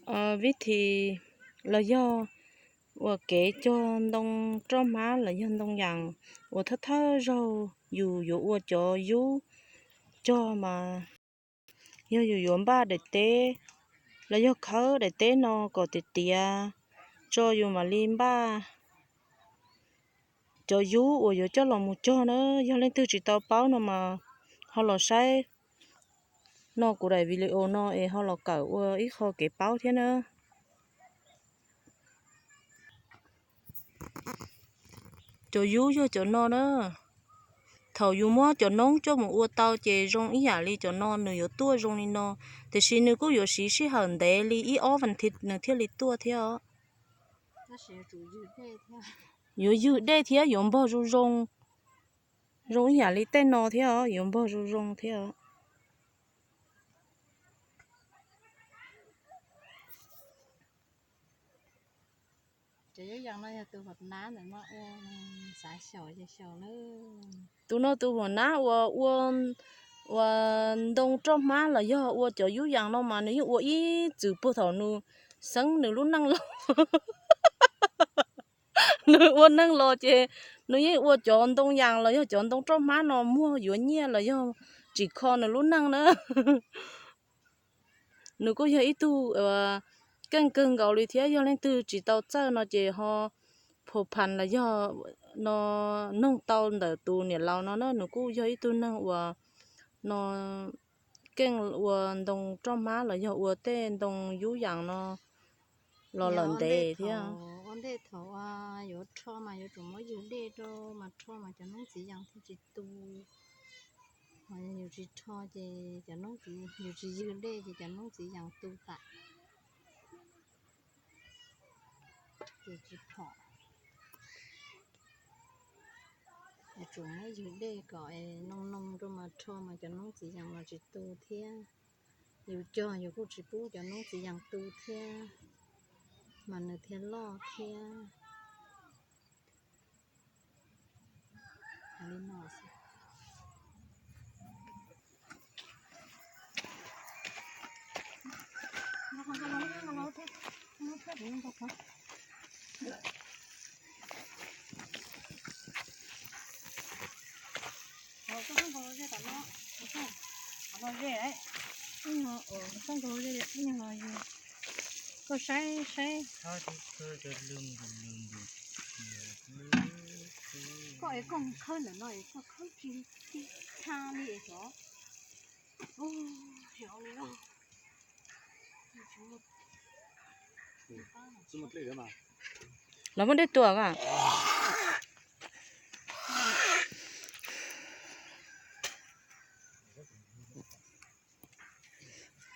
Vib thim los yog uas kev cog ntoo roj hmab los yog ntoo yas uas thawj thawj zaug yus yuav ua cov yub cog mas yog yus yuav npaj daim teb los yog khawb daim teb no kom tiav tiav tso yus mam li npaj cov yub uas yuav coj los mus cog na. Yog leej twg tsis tau paub no mas ho los saib no kuv daim video no es ho los kawm ua ib qho kev paub thiab na. Cov yub yog cov no na. Thaum yus muab cov noob coj mus ua tau ces zoo ib yam li cov no nws yuav tuaj zoo li no, tiam sis nws kuj yuav siv sij hawm ntev li ib ob vas thiv nws thiaj li tuaj thiab os. Yuav ywg dej thiab yuav npog zoo zoo, zoo ib yam li tej no thiab os, yuav npog zoo zoo thiab os. Tus no tus huam nab uas ua, uas ntoo roj hmab los yog ua cov yub yas no mas nws yeej ua ib txwm puag thaum nws xeeb nws lub neej los. Nws ua neeg los ces nws yeej ua cov ntoo yas los yog cov ntoo roj hmab no muag yuav nyiaj los yog tsim kho nws lub neej na. Nws kuj yog ib tug keej kawg nkaus li thiab, yog leej twg tsis tau txawj no ces ho phu phas los yog no noog tau ntawm tus niam laus no na, nws kuj yog ib tug neeg uas no keej ua ntoo roj hmab los yog ua tej ntoo yub yas no los lawm ntev thiab. Ua ntej thaum yuav rho mas yuav tsum muab ywg dej rau mas rho mas cov noob txiv yas thiaj tsis tu. Yus tsis rho ces cov noob txiv, yus tsis ywg dej ces cov noob txiv yas tu tas. Ces tsis phom. Yuav tsum muab ywg dej kom noo noo rau mas rho mas cov noob txiv yas mas tsis tu thiab. Yus cog yus kuj tsis pub cov noob txiv yas tu thiab, mas nws thiaj loj thiab. Koj saib saib. Koj es koj khawb ntawm no es koj khawb tsis tha li es xyov. Los muab dej tua.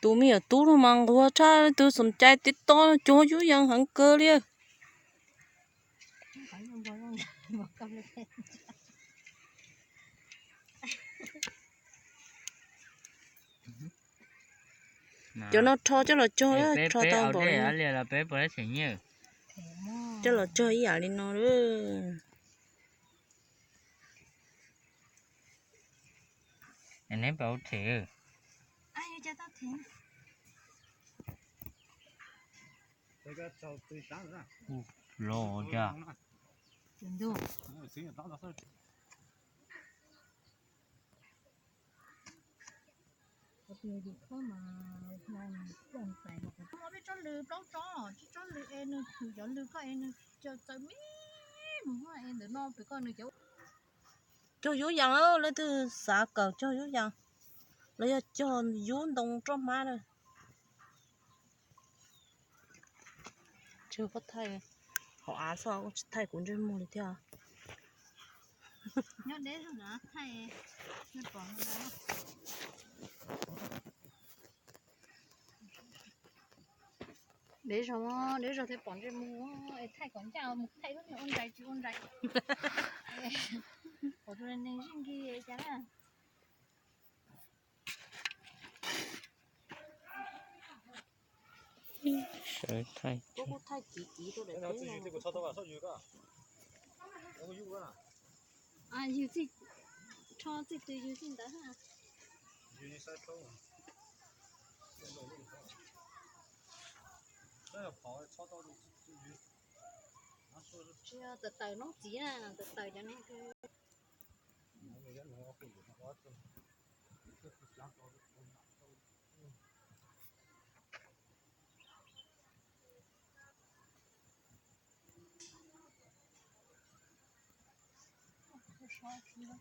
Tus me nyuam tub no mas nquag tshaj, tus xom cai tib tob cog yub yas heev kawg li. Cov no rho coj los cog, rho tau npaum li, coj los cog ib yam li no. Los cas. Tus yus khawb mas peb tsob lw plaub tsob, tsob lw es nws thwm cov lw koj es nws txawm me mus es ntawm no pem koj nws cov. Cog yub yas, leej twg xav kawm cog yub yas los yog cog yub ntoo roj hmab na. Tsis koj thaij hauv av xwb, tsis thaij kuv ntsej muag li thiab. Dev zog, dev zog thiaj pom ntsej muag, es thaij kom ncaj mus thaij lub niag ua ntsais tsis ua ntsais. Pom tus neeg zij nkig cas na. Sawv thaij, kuv kuj thaij kiv kiv rau daim teb no. Yus txij rho txij twg yus txij ntawd. Yus txhob, yus txhob, Tawm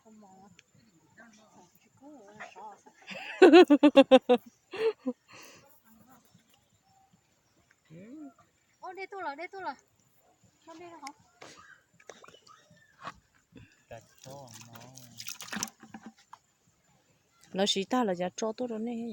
tawm noob txiv na, tawm tawm cov no. Ua dej tuaj lawm, dej tuaj lawm. Muab dej rau hauv. Lawv siv tag lawv cav tso tuaj rau nej.